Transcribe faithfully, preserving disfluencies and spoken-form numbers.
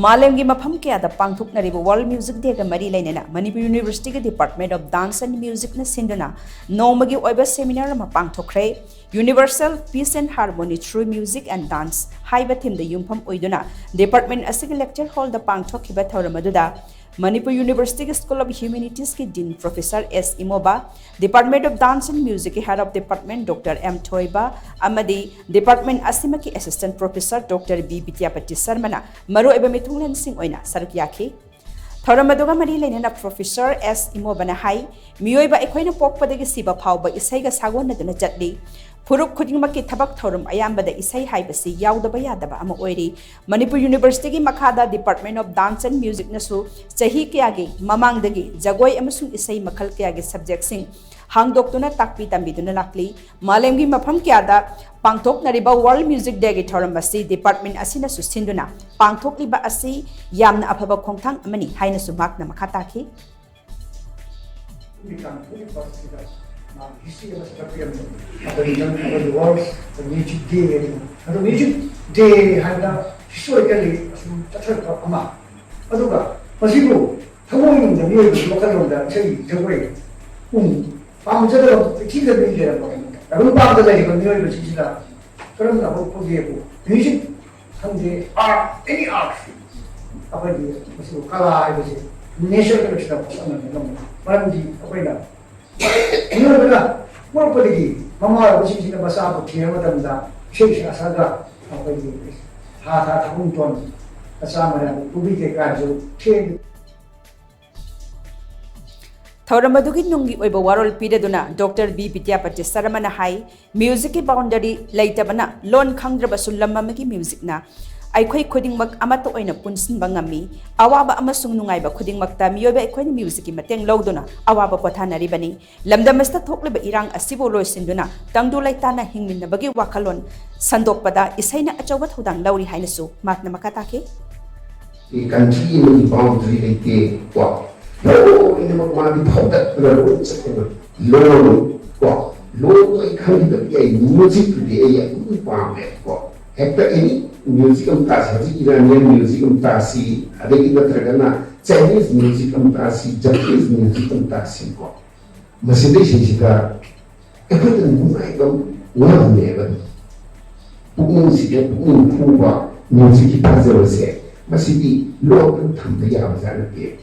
ꯃꯥꯂꯦꯝꯒꯤ ꯃꯐꯝ ꯀꯌꯥꯗ ꯄꯥꯡꯊꯣꯛꯅꯔꯤꯕ World Music Day-ꯒ ꯃꯔꯤ ꯂꯩꯅꯅ Manipur University-ꯒꯤ Department of Dance and Music-ꯅ ꯁꯤꯟꯗꯨꯅ ꯅꯣꯡꯃꯒꯤ ꯑꯣꯏꯕ seminar ꯑꯃ ꯄꯥꯡꯊꯣꯛꯈ꯭ꯔꯦ꯫ Universal Peace and Harmony Through Music and Dance ꯍꯥꯏꯕ theme-ꯗ ꯌꯨꯝꯐꯝ ꯑꯣꯏꯗꯨꯅ department ꯑꯁꯤꯒꯤ lecture hall-ꯗ ꯄꯥꯡꯊꯣꯛꯈꯤꯕ ꯊꯧꯔꯝ ꯑꯗꯨꯗ Manipur University-ꯒꯤ School of Humanities-ꯀꯤ Dean Professor S ꯏꯃꯣꯕ, Department of Dance and Music-ꯀꯤ Head of Department Doctor M ꯊꯣꯏꯕ ꯑꯃꯗꯤ department ꯑꯁꯤꯃꯛꯀꯤ Assistant Professor Doctor B Bidyapati ꯁꯔꯃꯅ ꯃꯔꯨꯑꯣꯏꯕ ꯃꯤꯊꯨꯡꯂꯦꯟꯁꯤꯡ ꯑꯣꯏꯅ ꯁꯔꯨꯛ ꯌꯥꯈꯤ꯫ ꯊꯧꯔꯝ ꯑꯗꯨꯒ ꯃꯔꯤ ꯂꯩꯅꯅ Professor S ꯏꯃꯣꯕꯅ ꯍꯥꯏ, ꯃꯤꯑꯣꯏꯕ ꯑꯩꯈꯣꯏꯅ ꯄꯣꯛꯄꯗꯒꯤ ꯁꯤꯕ ꯐꯥꯎꯕ ꯏꯁꯩꯒ ꯁꯥꯒꯣꯟꯅꯗꯨꯅ ꯆꯠꯂꯤ꯫ ꯐꯨꯔꯨꯞ ꯈꯨꯗꯤꯡꯃꯛꯀꯤ ꯊꯕꯛ ꯊꯧꯔꯝ ꯑꯌꯥꯝꯕꯗ ꯏꯁꯩ ꯍꯥꯏꯕꯁꯤ ꯌꯥꯎꯗꯕ ꯌꯥꯗꯕ ꯑꯃ ꯑꯣꯏꯔꯤ꯫ ꯃꯅꯤꯄꯨꯔ University-ꯒꯤ ꯃꯈꯥꯗ Department of Dance and Music-ꯅꯁꯨ ꯆꯍꯤ ꯀꯌꯥꯒꯤ ꯃꯃꯥꯡꯗꯒꯤ ꯖꯒꯣꯏ ꯑꯃꯁꯨꯡ ꯏꯁꯩ ꯃꯈꯜ ꯀꯌꯥꯒꯤ subject-ꯁꯤꯡ ꯍꯥꯡꯗꯣꯛꯇꯨꯅ ꯇꯥꯛꯄꯤ ꯇꯝꯕꯤꯗꯨꯅ ꯂꯥꯛꯂꯤ꯫ ꯃꯥꯂꯦꯝꯒꯤ ꯃꯐꯝ ꯀꯌꯥꯗ ꯄꯥꯡꯊꯣꯛꯅꯔꯤꯕ World Music Day-ꯒꯤ ꯊꯧꯔꯝ ꯑꯁꯤ department ꯑꯁꯤꯅꯁꯨ ꯁꯤꯟꯗꯨꯅ ꯄꯥꯡꯊꯣꯛꯂꯤꯕ ꯑꯁꯤ ꯌꯥꯝꯅ ꯑꯐꯕ ꯈꯣꯡꯊꯥꯡ ꯑꯃꯅꯤ ꯍꯥꯏꯅꯁꯨ ꯃꯍꯥꯛꯅ ꯃꯈꯥ ꯇꯥꯈꯤ꯫ ꯅꯨꯃꯤꯗꯥꯡ ꯊꯣꯛꯂꯤꯕ ꯑꯁꯤꯗ ꯃꯥꯒꯤ history ꯑꯃꯁꯨ ꯆꯠꯄꯤꯔꯝꯃꯤ꯫ ꯑꯗꯨꯒꯤ ꯅꯪ ꯑꯩꯈꯣꯏꯒꯤ World Music Day ꯍꯥꯏꯗꯅ, ꯑꯗꯣ Music Day ꯍꯥꯏꯕꯗ historically ꯑꯁꯨꯝ ꯆꯠꯊꯔꯛꯄ ꯑꯃ, ꯑꯗꯨꯒ ꯃꯁꯤꯕꯨ ꯊꯃꯣꯏꯅꯨꯡꯗ ꯃꯤꯑꯣꯏꯕꯒꯤ ꯋꯥꯈꯜꯂꯣꯟꯗ ꯏꯁꯩ ꯖꯒꯣꯏ ꯄꯨꯡ ꯄꯥꯝꯖꯗꯕ ꯄ꯭ꯔꯤꯊꯤꯕꯤꯗ ꯃꯤ ꯂꯩꯔꯝꯕ, ꯇꯥꯏꯕꯪꯄꯥꯟꯗ ꯂꯩꯔꯤꯕ ꯃꯤꯑꯣꯏꯕꯁꯤꯡꯁꯤꯗ ꯀꯔꯝꯅ ꯍꯧꯔꯛꯄꯒꯦꯕꯨ, music ꯈꯪꯗꯦ, art, any art, ꯑꯩꯈꯣꯏꯒꯤ ꯃꯁꯤꯕꯨ ꯀꯂꯥ ꯍꯥꯏꯕꯁꯤ nature ꯀꯂꯦꯛꯁꯟꯗ ꯄꯣꯛꯁꯟꯅꯕ ꯉꯝꯃꯤ꯫ ꯃꯔꯝꯗꯤ ꯑꯩꯈꯣꯏꯅ ꯃꯤꯑꯣꯏꯕꯅ ꯄꯣꯛꯂꯛꯄꯗꯒꯤ ꯃꯃꯥ ꯑꯣꯏꯕꯁꯤꯡꯁꯤꯅ ꯃꯆꯥꯕꯨ ꯊꯤꯔ ꯃꯇꯝꯗ ꯏꯁꯩ ꯁꯛꯑ ꯁꯛꯑꯒ ꯑꯩꯈꯣꯏꯒꯤ ꯊꯥ ꯊꯥ ꯊꯥꯕꯨꯡꯇꯣꯟ ꯃꯆꯥ ꯃꯌꯥꯝ ꯄꯨꯕꯤ ꯀꯩꯀꯥꯁꯨ ꯊꯦꯡ ꯊꯧꯔꯝ ꯑꯗꯨꯒꯤ ꯅꯨꯡꯒꯤ ꯑꯣꯏꯕ ꯋꯥꯔꯣꯜ ꯄꯤꯔꯗꯨꯅ Doctor B ꯕꯤꯗ꯭ꯌꯥꯄꯇꯤ ꯁꯔꯃꯅ ꯍꯥꯏ, music-ꯀꯤ boundary ꯂꯩꯇꯕꯅ ꯂꯣꯟ ꯈꯪꯗ꯭ꯔꯕꯁꯨ ꯂꯝ ꯑꯃꯒꯤ music-ꯅ ꯑꯩꯈꯣꯏ ꯈꯨꯗꯤꯡꯃꯛ ꯑꯃꯠꯇ ꯑꯣꯏꯅ ꯄꯨꯟꯁꯤꯟꯕ ꯉꯝꯃꯤ꯫ ꯑꯋꯥꯕ ꯑꯃꯁꯨꯡ ꯅꯨꯡꯉꯥꯏꯕ ꯈꯨꯗꯤꯡꯃꯛꯇ ꯃꯤꯑꯣꯏꯕ ꯑꯩꯈꯣꯏꯅ music-ꯀꯤ ꯃꯇꯦꯡ ꯂꯧꯗꯨꯅ ꯑꯋꯥꯕ ꯄꯣꯊꯥꯅꯔꯤꯕꯅꯤ꯫ ꯂꯝꯗꯝ ꯑꯁꯤꯗ ꯊꯣꯛꯂꯤꯕ ꯏꯔꯥꯡ ꯑꯁꯤꯕꯨ ꯂꯣꯏꯁꯤꯟꯗꯨꯅ ꯇꯪꯗꯨ ꯂꯩꯇꯥꯅ ꯍꯤꯡꯃꯤꯟꯅꯕꯒꯤ ꯋꯥꯈꯜꯂꯣꯟ ꯁꯟꯗꯣꯛꯄꯗ ꯏꯁꯩꯅ ꯑꯆꯧꯕ ꯊꯧꯗꯥꯡ ꯂꯧꯔꯤ ꯍꯥꯏꯅꯁꯨ ꯃꯍꯥꯛꯅ ꯃꯈꯥ ꯇꯥꯈꯤ꯫ Country ꯑꯃꯒꯤ boundary ꯂꯩꯇꯦ ꯀꯣ꯫ ꯂꯣꯏꯅꯃꯛ ꯃꯥꯗꯤ ꯐꯥꯎꯗꯠꯄꯗ ꯂꯣꯏ ꯆꯠꯄ ꯉꯝꯃꯤ꯫ ꯂꯣꯟ ꯀꯣ, ꯂꯣꯟꯗꯣ ꯑꯩ ꯈꯪꯗꯕꯗꯤ ꯑꯩ music-ꯇꯨꯗꯤ ꯑꯩ ꯑꯗꯨꯝ ꯄꯥꯝꯃꯦ ꯀꯣ꯫ ꯍꯦꯛꯇ ꯑꯦꯅꯤ ꯃ꯭ꯌꯨꯖꯤꯛ ꯑꯃ ꯇꯥꯁꯤ, ꯍꯧꯖꯤꯛ ꯏꯔꯥꯅꯤꯌꯟ ꯃ꯭ꯌꯨꯖꯤꯛ ꯑꯃ ꯇꯥꯁꯤ, ꯑꯗꯒꯤ ꯅꯠꯇ꯭ꯔꯒꯅ ꯆꯥꯏꯅꯤꯁ ꯃ꯭ꯌꯨꯖꯤꯛ ꯑꯃ ꯇꯥꯁꯤ, ꯖꯄꯅꯤꯁ ꯃ꯭ꯌꯨꯖꯤꯛ ꯑꯃ ꯇꯥꯁꯤꯀꯣ, ꯃꯁꯤꯗꯩꯁꯤꯡꯁꯤꯗ ꯑꯩꯈꯣꯏꯗ ꯅꯨꯡꯉꯥꯏꯕ ꯉꯥꯡꯅꯦꯕ꯫ ꯄꯨꯛꯅꯤꯡꯁꯤꯗ ꯄꯨꯛꯅꯤꯡ ꯍꯨꯕ ꯃ꯭ꯌꯨꯖꯤꯛꯀꯤ ꯐꯖꯕꯁꯦ, ꯃꯁꯤꯗꯤ ꯂꯣꯠꯇꯨꯅ ꯊꯝꯕ ꯌꯥꯕꯖꯥꯠ ꯅꯠꯇꯦ꯫